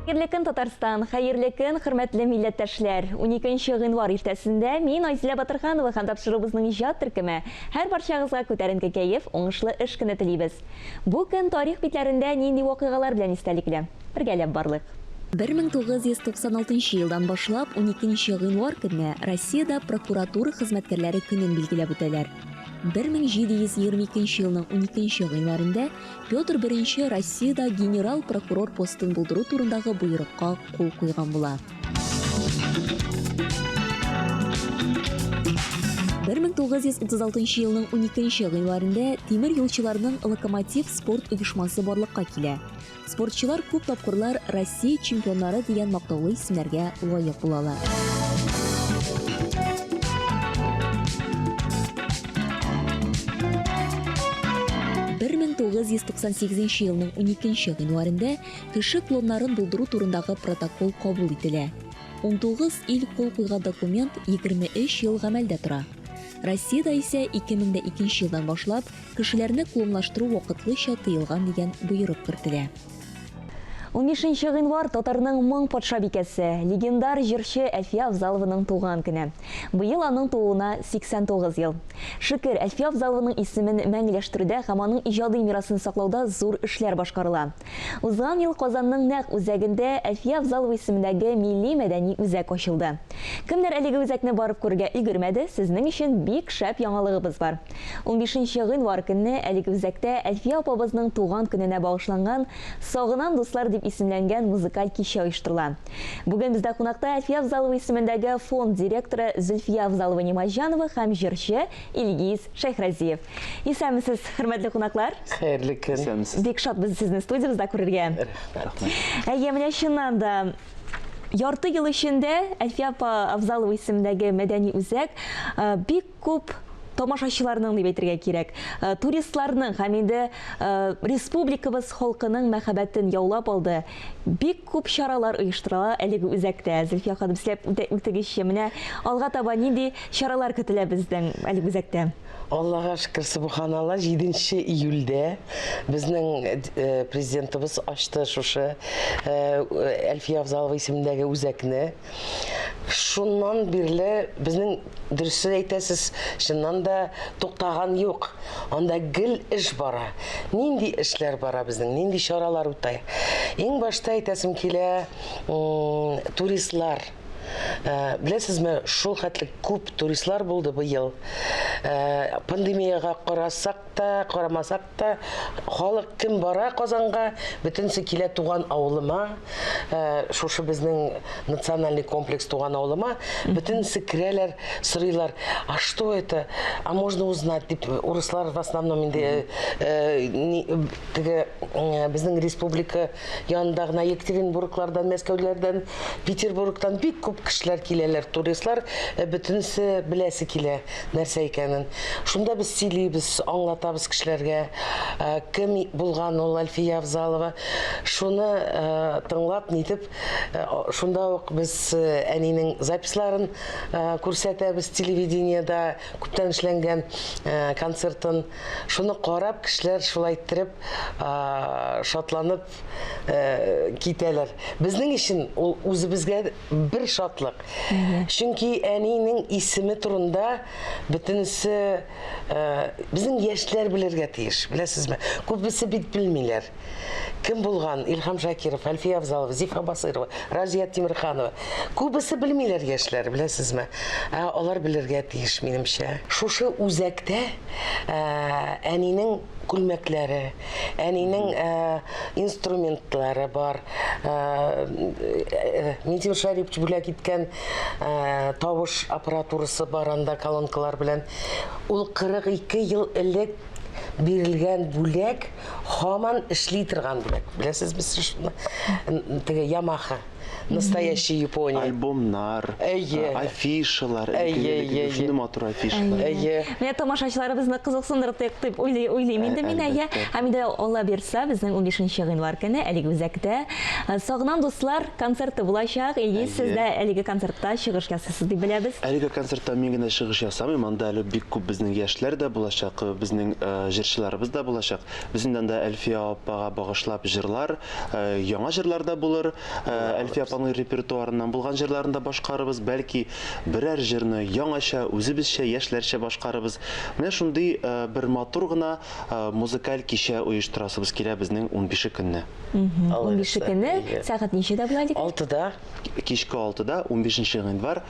Хәерле көн, Татарстан! Хәерле көн, хөрмәтле милләттәшләр! 12 гыйнвар иртәсендә мин, Айзилә Батырханова һәм тапшыруыбызның иҗат төркеме һәр барчагызга күтәренке кәеф, уңышлы эш көне телибез. Бу көн тарих битләрендә нинди вакыйгалар белән истәлекле? Бергәләп барлыйк. 1996 елдан башлап 12 гыйнвар көнне Россиядә прокуратура хезмәткәрләре көнен билгеләп үтәләр. 1722 елның 12 гыйнварында Петр I Россиядә генерал-прокурор постын булдыру турындагы боерыкка кул куйган була. 1936 елның 12 гыйнварында тимер юлчыларның Локомотив спорт оешмасы барлыкка килә. Спортчылар күп тапкырлар Россия чемпионнары дигән мактаулы исемнәргә лаек булалар. 1998 елның 12 гыйнварында кеше клоннарын булдыру турындагы протокол кабул ителә. 19 ил кул куйган документ 23 ел гамәлдә тора. Россиядә исә 2002 елдан башлап Кешеләрне клонлаштыру вакытлыча тыелган дигән боерык кертелә. Унбишенче гыйнвар, татарның моң патшабикәсе, легендар җырчы Әлфия Авзалованың туган көне. Быел аның тууына 89 ел. Шөкер, Әлфия Авзалованың исемен мәңгеләштерүдә һәм аның иҗади мирасын саклауда зур эшләр башкарыла. Узган ел Казанның нәкъ үзәгендә Әлфия Авзалова исемендәге милли-мәдәни үзәк ачылды. Кемнәр әлеге үзәкне барып күрергә өлгермәде, сезнең өчен бик шәп яңалыгыбыз бар. Унбишенче гыйнвар көнне әлеге үзәктә Әлфия апабызның туган көненә багышланган Сагынам, дуслар дип исемләнгән музыкаль кичә оештырыла. Бүген бездә кунакта Әлфия Авзалова исемендәге фонд директоры Зөлфия Авзалова-Нимаҗанова һәм җырчы Илгиз Шәйхразиев. Исәнмесез, хөрмәтле кунаклар! Хәерле көн! Исәнмесез! Бик шатбыз сезне студиябездә күрергә. Рәхмәт. Әйе, менә чыннан да, ярты ел эчендә Әлфия апа Авзалова исемендәге мәдәни үзәк бик күп тамашачыларның дип әйтергә кирәк, туристларның һәм инде республикабыз халкының мәхәббәтен яулап алды. Бик күп чаралар оештырыла әлеге үзәктә. Зөлфия ханым, сөйләп үтегезче, менә алга таба нинди чаралар көтелә безнең әлеге үзәктә? Аллага шөкер, субханалла, 7 июльдә безнең президентыбыз ачты шушы Әлфия Авзалова исемендәге үзәкне. Шуннан бирле безнең, дөресен әйтәсез, чыннан да туктаган юк. Анда гел эш бара. Нинди эшләр бара безнең, нинди чаралар үтә. Иң башта әйтәсем килә, туристлар. Э, беләсезме, шул хәтле күп туристлар булды быел. Э, пандемиягә карасак та, карамасак та, халык кем бара Казанга, бөтенесе килә туган авылыма, э, шушы безнең национальный комплекс туган авылыма, бөтенесе керәләр, сорыйлар, а что это, а можно узнать, дип, урыслар в основном инде теге безнең республика янында гына Екатеринбурглардан, Мәскәүләрдән, Петербургтан бик күп кешеләр киләләр, туристлар, э, бөтенесе беләсе килә нәрсә икәнен. Шунда без сөйлибез, аңлатабыз кешеләргә, э, кем булган ул Әлфия Авзалова. Шуны э, тыңлап, нитеп, шунда ук без әнинең записьларын күрсәтәбез телевидениедә, күптән эшләнгән концертын. Шуны карап, кешеләр шулай иттереп, шатланып китәләр. Безнең өчен ул үзебезгә бер шатлык. Чөнки әнинең исеме турында бөтенесе безнең яшьләр белергә тиеш, беләсезме? Күбесе бит белмиләр. Кем булган Илһам Шакиров, Әлфия Авзалова, Зифа Басыйрова, Разия Тимерханова. Күбесе белмиләр яшьләр, беләсезме? Ә алар белергә тиеш, минемчә. Шушы үзәктә әнинең күлмәкләре, әнинең инструментлары бар. Минтимер Шәрипович бүләк иткән тавыш аппаратурасы бар анда колонкалар белән. Ул 42 ел элек бирелгән бүләк һаман эшли торган бүләк. Беләсезме сез шуны? Теге Ямаха. Настоящей Японии. Альбомнар, Әйе. афишалар, Әйе, элеккеге әйе, шундый матур афишалар. Әйе. Менә тамашачыларыбызны кызыксындырдык дип уйлый, уйлыйм инде мин, әйе. Әлбәттә. Һәм инде Алла бирса, безнең 15 гыйнвар көне әлеге үзәктә Сагынам дуслар концерты булачак. Илгиз, сез дә әлеге концертта чыгыш ясыйсыз дип беләбез. Әлеге концертта мин генә чыгыш ясамыйм, анда әле бик күп безнең яшьләр дә булачак, безнең җырчыларыбыз да булачак. Без инде анда Әлфия апага багышлап җырлар, яңа җырлар да булыр, Әлфия апаның репертуарыннан булган җырларын да башкарырбыз, бәлки берәр җырны яңача, үзебезчә, яшьләрчә башкарырбыз. Менә шундый бер матур гына музыкаль кичә оештырасыбыз килә безнең 15 көнне. 15 көне сәгать ничәдә була әлеге? Алтыда. Кичке алтыда, 15 гыйнвар,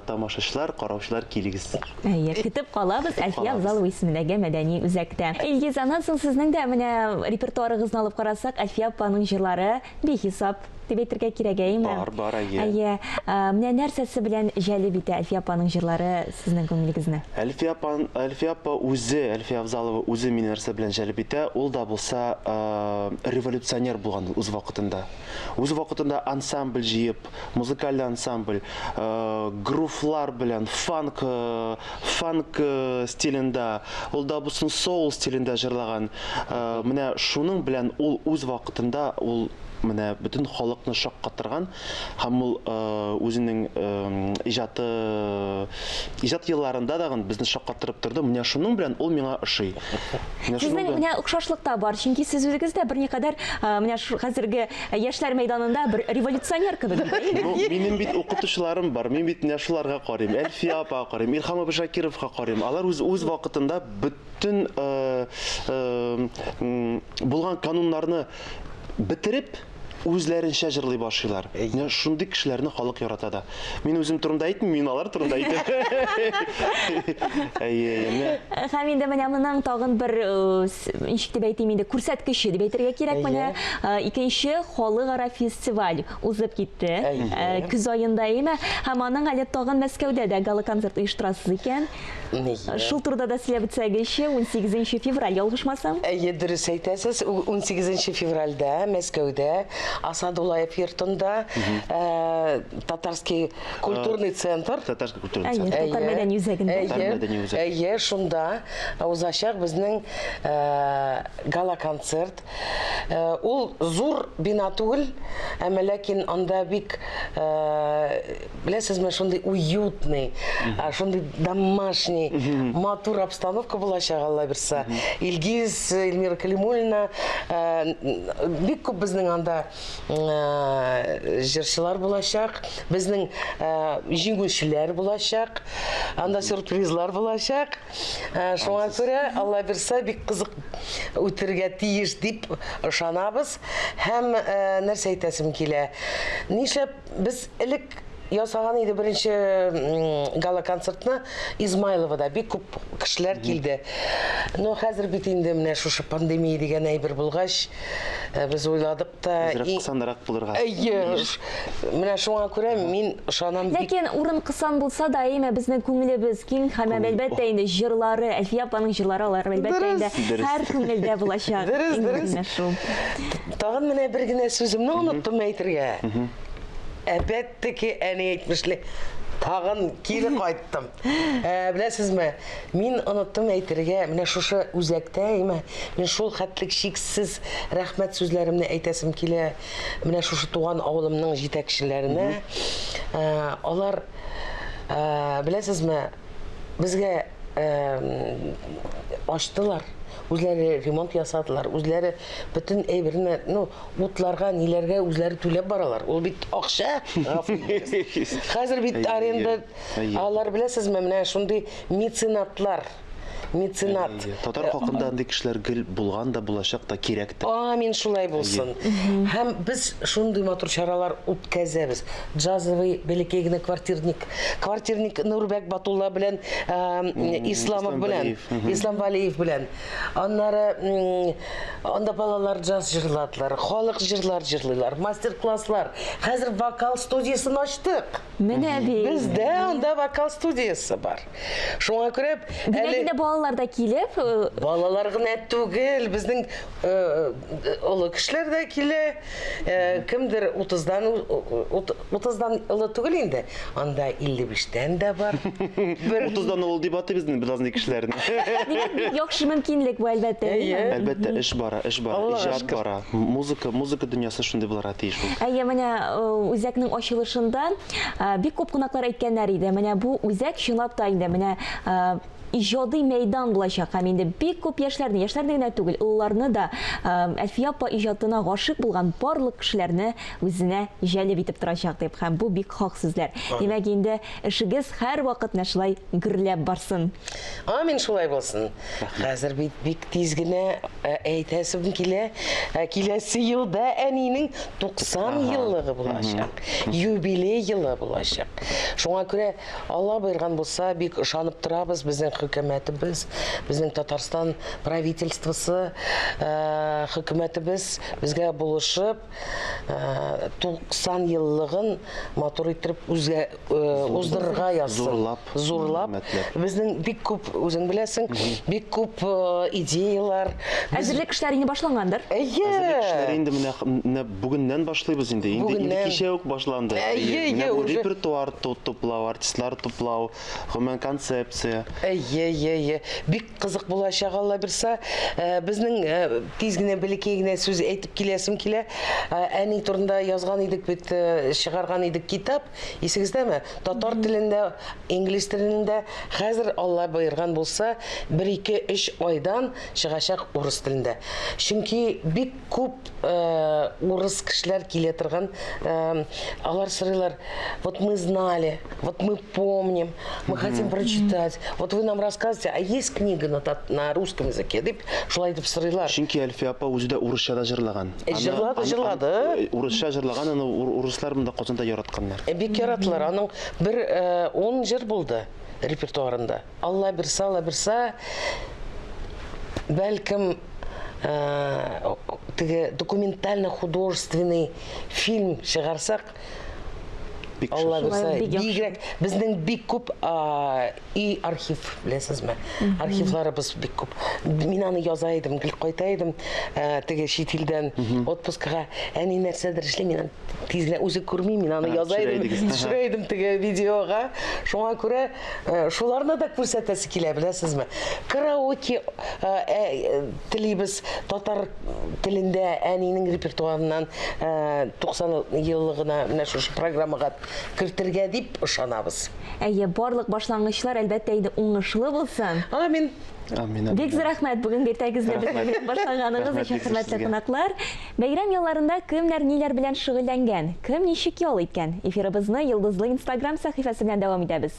тамашачылар, караучылар килегез. Әйе, көтеп калабыз Әлфия Авзалова исемендәге мәдәни үзәктә. Илгиз, аннан соң сезнең дә менә репертуарыгызны алып карасак, Әлфия апаның җырлары бихисап дип әйтергә кирәк, әйеме? Бар, бар, әйе. Әйе. Менә нәрсәсе белән җәлеп итә Әлфия апаның җырлары сезнең күңелегезне? Әлфия апа, Әлфия апа үзе, Әлфия Авзалова үзе мине нәрсә белән җәлеп итә, ул да булса революционер булган үз вакытында. Үз вакытында ансамбль җыеп, музыкаль ансамбль, груфлар белән, фанк, фанк стилендә, ул да булсын соул стилендә җырлаган. Менә шуның белән ул үз вакытында ул менә бөтен халыкны шаккатырган һәм ул үзенең иҗаты иҗат елларында дагын безне шаккатырып торды. Менә шуның белән ул миңа ошый. Менә Сезнең менә охшашлык та бар, чөнки сез үзегез дә берникадәр менә хәзерге яшьләр мәйданында бер революционер кебек бит. Ну, минем бит укытучыларым бар. Мин бит менә шуларга карыйм. Әлфия апага карыйм, Илһам абый Шакировка карыйм. Алар үз үз вакытында бөтен булган кануннарны бетереп, үзләренчә җырлый башлыйлар. Менә шундый кешеләрне халык ярата да. Мин үзем турында әйтмим, мин алар турында әйтәм. Әйе, менә. Һәм инде менә моның тагын бер, ничек дип әйтим инде, күрсәткече дип әйтергә кирәк, менә икенче халыкара фестиваль узып китте. Көз аенда, әйеме? Һәм аның әле тагын Мәскәүдә дә гала-концерт оештырасыз икән. Шул турыда да сөйләп үтсәгезче, 18 февраль, ялгышмасам? Әйе, дөрес әйтәсез. 18 февральдә Мәскәүдә Асадулаев йортында Татарский культурный центр. Татарский культурный центр. Әйе, Татар мәдәни үзәгендә. Татар мәдәни үзәге. Әйе, шунда узачак безнең гала-концерт. Ул зур бина түгел, әмма ләкин анда бик, беләсезме, шундый уютный, шундый домашний, матур обстановка булачак, Алла бирса. Илгиз, Эльмира Калимуллина, бик күп безнең анда җырчылар булачак, безнең җиңүчеләр булачак, анда сюрпризлар булачак. Шуңа күрә, Алла бирса, бик кызык үтергә тиеш дип ышанабыз. Һәм нәрсә әйтәсем килә? Нишләп без элек ясаган иде беренче гала-концертны Измайловода бик күп кешеләр килде. Но хәзер бит инде менә шушы пандемия дигән әйбер булгач, без уйладык та. Әзрәк кысанрак булырга. Әйе, менә шуңа күрә мин ышанам бик. Ләкин урын кысан булса да, әйме, безнең күңелебез киң һәм әлбәттә инде җырлары, Әлфия апаның җырлары алар әлбәттә инде һәр күңелдә булачак. Дөрес, дөрес. Менә шул. Тагын менә бер генә сүземне оныттым әйтергә. Әпәт-теки, әни әйтмешли, тагын кире кайттым. Беләсезме, мин оныттым әйтергә, менә шушы үзәктә, әйме, мин шул хәтлек чиксез рәхмәт сүзләремне әйтәсем килә, менә шушы туган авылымның җитәкчеләренә. Алар, беләсезме, безгә ачтылар, үзләре ремонт ясадылар, үзләре бөтен әйберне, ну, утларга, ниләргә үзләре түләп баралар. Ул бит акча. Гафу итегез. Хәзер бит аренда алар беләсезме, менә шундый меценатлар. Меценат. Татар халкында андый кешеләр гел булган да, булачак та, кирәк тә. Амин, шулай булсын. Һәм без шундый матур чаралар үткәзәбез. Джазовый бәләкәй генә квартирник. Квартирник Нурбәк Батулла белән Исламов белән, Ислам Валиев белән. Аннары анда балалар джаз җырладылар, халык җырлар җырлыйлар, мастер-класслар. Хәзер вокал студиясен ачтык. Менә бит. Бездә анда вокал студиясе бар. Шуңа күрә Димәк, инде балалар Балалар да килеп, Балалар гына түгел, безнең олы кешеләр дә килә. Кемдер 30-дан 30-дан олы түгел инде. Анда 55-тән дә бар. Бер 30-дан олы дип атыйбыз инде без андый кешеләрне. Димәк, бик яхшы мөмкинлек бу, әлбәттә. Әйе. Әлбәттә, эш бара, эш бара, иҗат бара. Музыка, музыка дөньясы шундый булырга тиеш ул. Әйе, менә үзәкнең ачылышында бик күп кунаклар әйткәннәр иде. Менә бу үзәк чынлап та инде менә иҗади мәйдан булачак һәм инде бик күп яшьләрне, яшьләрне генә түгел, олыларны да Әлфия апа иҗатына гашыйк булган барлык кешеләрне үзенә җәлеп итеп торачак дип. Һәм бу бик хак сүзләр. Димәк, инде эшегез һәрвакыт менә шулай гөрләп барсын. Амин, шулай булсын. Хәзер бит бик тиз генә әйтәсем килә, киләсе елда әнинең 90 еллыгы булачак. Юбилей елы булачак. Шуңа күрә Алла боерган булса, бик ышанып торабыз, безнең хөкүмәтебез, безнең Татарстан правительствосы, хөкүмәтебез безгә булышып, 90 еллыгын матур иттереп үзгә уздырырга язсын. Зурлап. Зурлап. Безнең бик күп, үзең беләсең, бик күп идеялар. Әзерлек эшләре инде башлангандыр? Әйе. Әзерлек эшләре инде менә бүгеннән башлыйбыз инде. Инде кичә үк башланды. Әйе, Менә бу репертуар туплау, артистлар туплау, гомумән концепция. Әйе, әйе, әйе. Бик кызык булачак, Алла бирса. Безнең тиз генә бәләкәй генә сүз әйтеп киләсем килә. Әни турында язган идек бит, чыгарган идек китап. Исегездәме? Татар телендә, инглиз телендә. Хәзер Алла боерган булса, бер, ике, өч айдан чыгачак урыс телендә. Чөнки бик күп урыс кешеләр килә торган, алар сорыйлар, вот мы знали, вот мы помним, мы хотим прочитать, вот вы нам рассказываете, а есть книга на, на русском языке, дип шулай дип сорыйлар. Чөнки Әлфия апа үзе дә урысча да җырлаган. Җырлады, җырлады. Урысча җырлаган, аны урыслар монда Казанда яратканнар. Бик яраттылар. Аның бер 10 җыр булды репертуарында. Алла бирса, Алла бирса, бәлкем теге документально-художественный фильм чыгарсак, Алла бирса, бигрәк безнең бик күп и архив, беләсезме? Архивларыбыз бик күп. Мин аны яза идем, гел кайта идем теге чит илдән отпускага. Әни нәрсәдер эшли, мин тиз генә үзе күрми, мин аны яза идем, төшерә идем теге видеога. Шуңа күрә шуларны да күрсәтәсе килә, беләсезме? Караоке телибез татар телендә әнинең репертуарыннан 90 еллыгына менә шушы программага кертергә дип ышанабыз. Әйе, барлык башлангычлар әлбәттә инде уңышлы булсын. Амин. Амин. Бик зур рәхмәт бүген иртәгезне безнең белән башлаганыгыз өчен, хөрмәтле кунаклар. Бәйрәм ялларында кемнәр ниләр белән шөгыльләнгән, кем ничек ял иткән? Эфирыбызны Йолдызлы Инстаграм сәхифәсе белән дәвам итәбез.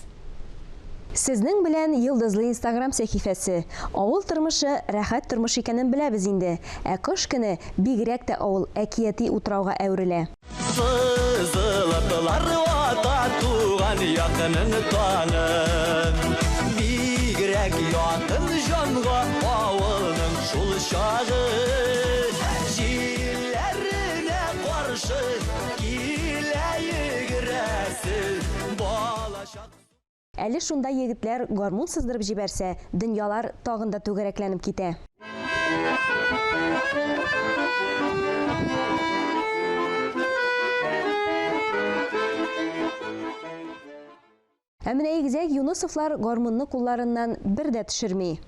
Сезнең белән Йолдызлы Инстаграм сәхифәсе. Авыл тормышы рәхәт тормыш икәнен беләбез инде. Ә кыш көне бигрәк тә авыл әкияти утрауга әверелә. Сызылыплар вата туган якынын танып. Бигрәк якын җанга авылның шул чагы. Җилләренә каршы килә йөгерәсе балачак. Әле шунда егетләр гармун сыздырып җибәрсә, дөньялар тагын да түгәрәкләнеп китә. Ә менә игезәк Юнысовлар гармунны кулларыннан бер дә төшерми.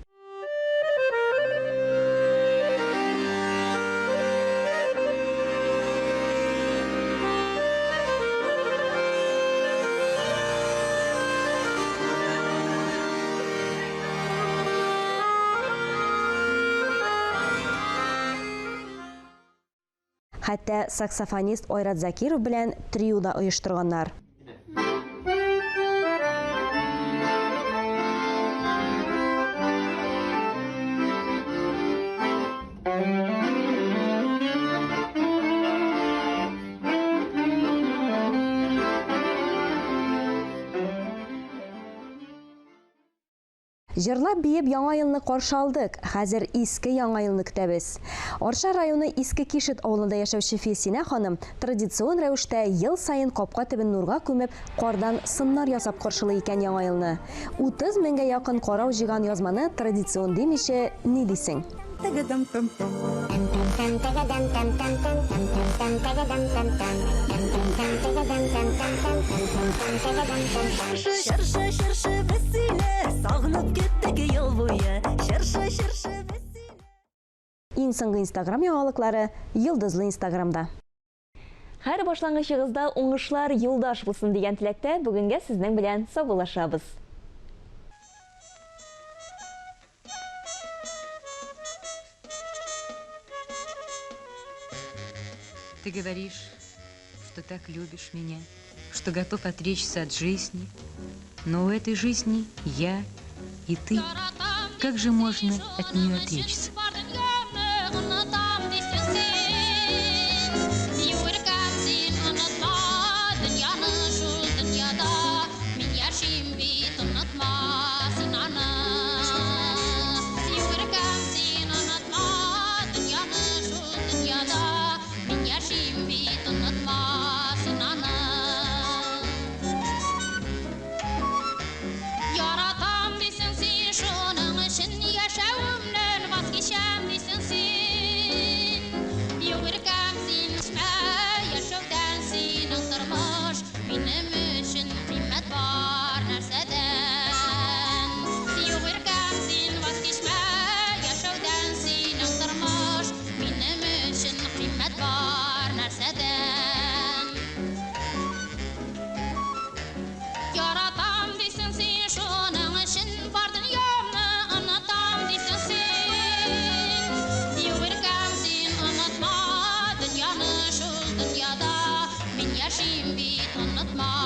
Хәтта саксофонист Айрат Закиров белән трио да оештырганнар. Җырлап-биеп Яңа елны каршы алдык, хәзер иске Яңа елны көтәбез. Арча районы Иске Кишет авылында яшәүче Филсинә ханым традицион рәвештә ел саен капка төбен нурга күмеп, кардан сыннар ясап каршылый икән Яңа елны. 30 меңгә якын карау җыйган язманы традицион димичә, ни дисең? Чыршы, чыршы, без сине сагынып киттек ел буе. Чыршы, чыршы, без сине. Иң соңгы Инстаграм яңалыклары Йолдызлы Инстаграмда. Һәр башлангычыгызда уңышлар юлдаш булсын дигән теләктә бүгенгә сезнең белән саубуллашабыз. Ты говоришь, что так любишь меня, что готов отречься от жизни, но у этой жизни я и ты. Как же можно от нее отречься? Яратам дисең син, шуның өчен яшәвемнән ваз кичәм дисең син. Юк, иркәм, син эчмә, яшәүдән синең тормыш минем өчен кыйммәт бар нәрсәдән. Юк, иркәм, син ваз кичмә, яшәүдән синең тормыш минем өчен кыйммәт бар нәрсәдән. Яратам дисең син, шуның өчен бар дөньямны онытам дисең син. Юк, иркәм, син онытма дөньяны, шул дөньяда мин яшим бит, онытма.